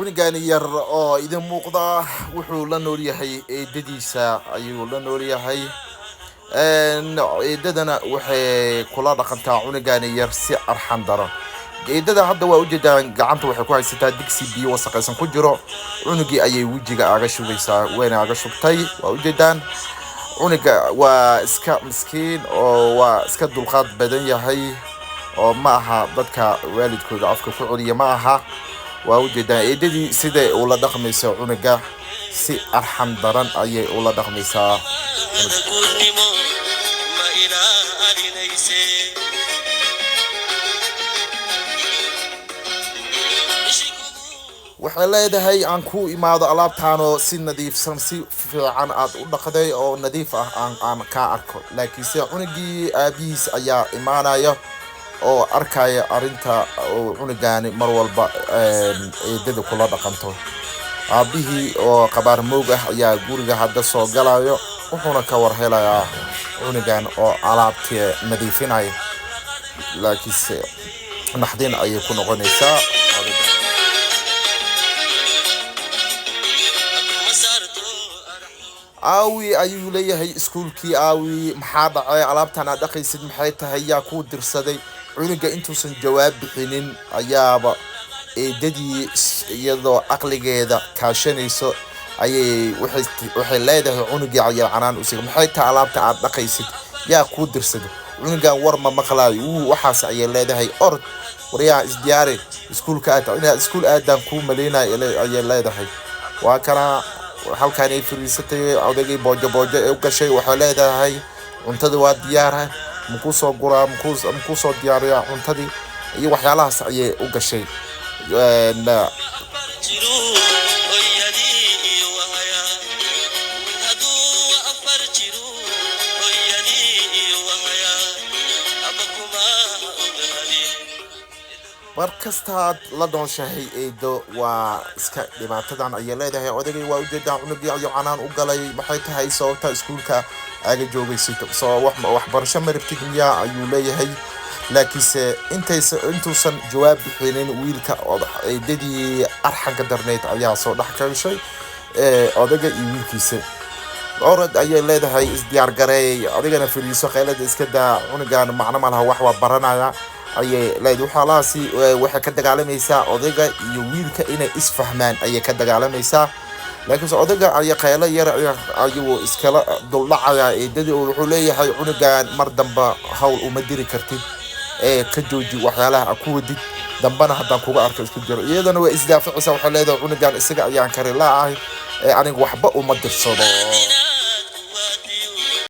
Cunugani yar oo idin muuqda wuxuu la nool yahay eedadiisa ayuu la nool yahay. Eedadana waxay kula dhaqantaa cunugani yar si arxan daran. Eedada hadda waa ujeedaan, gacanta waxay ku haysataa digsi biyo wasaqaysan ku jiro. Cunugii ayay wejiga aga shubeysaa, wayna aga shubtay, waa ujeedaan. Cunuga waa iska miskiin oo waa iska dulqaad badan yahay, oo ma aha dadka waalidkooda afka ku celiya ma aha. Waa ujeedaan eedadii siday ula dhaqmayso cunuga, si arxan daran ayay ula dhaqmaysaa cunuga. Guurnimo ma ilaalinayse? Waxay leedahay aan ku imaado alaabtaanoo si nadiifsan, si fiican aad u dhaqday oo nadiif ah aan kaa arko. Laakiinse cunugii aabihiis ayaa imaanaya oo arkaya arrinta oo cunugaani mar walba eedada kula dhaqanto. Aabihii oo qabaar moog ah ayaa guriga hadda soo galayo, wuxuuna ka war helayaa cunugan oo alaabtii nadiifinaya, laakiinse naxdin ayay ku noqonaysaa odayga. Ma saarto. Aawi ayuu leeyahay iskuulkii, aawi, maxaa dhacay? Alaabtan aad dhaqaysid maxay tahay? Yaa kuu dirsaday? Cunuga intuusan jawaab bixinin ayaaba eedadii iyadoo aqligeeda kaashanayso ayay waxay leedahay cunugii cayal canaan usiga: "Maxay tahay alaabta aad dhaqaysid? Yaa kuu dirsaday?" Cunugan war ma maqlaayo. Wuu waxaas ayay leedahay: "Orod waryaa, isdiyaari, iskuulka aad inaad iskuul aadaan kuu maleynayo," ayay leedahay. Waa kana halkaan ay fariisatay odaygii, boojo boojo ee u gashay. Waxay leedahay: "Cuntada waa diyaara, makuu soo guraa, makuu soo diyaariyaa cuntadii?" Iyo waxyaalahaas ayay u gashay. Jiru hooyadii iyo wahaya, hadduu afar jiru hooyadii iyo wahaya aba kuma ogaadin. Mar kastaad la nooshahay eedo waa iska dhibaatadan ayay leedahay odaygay. Waa ujeedaa cunugii ayuu canaan u galay. "Maxay tahay sababta iskuulka aaga joogaysid? Soo waxbarasho ma rabtid miyaa?" ayuu leeyahay. Laakiinse intuusan jawaab bixinin wiilka, eedadii arxanka darneyd ayaa soo dhex gashay odayga iyo wiilkiisa. "Orod," ayay leedahay, "isdiyaar gareey, adigana fariiso, qaylada iska daa, cunugan macno ma laha, wax waa baranaya," ayay leedahay. Waxyaalahaasi waxay ka dagaalamaysaa odayga iyo wiilka inay isfahmaan ayay ka dagaalamaysaa. Laakiinse odayga ayaa qaylo yar ayuu iskala duldhacayaa eedadii, oo wuxuu leeyahay: "Cunugan mar damba hawl uma diri kartid ee ka jooji waxyaalaha a ku wadid, dambana haddaan kuga arko isku jiro." Iyadana way isdaaficaysaa, waxay leedahay: "Cunugan isaga ayaan kari la'ahay ee aniga waxba uma dirsado."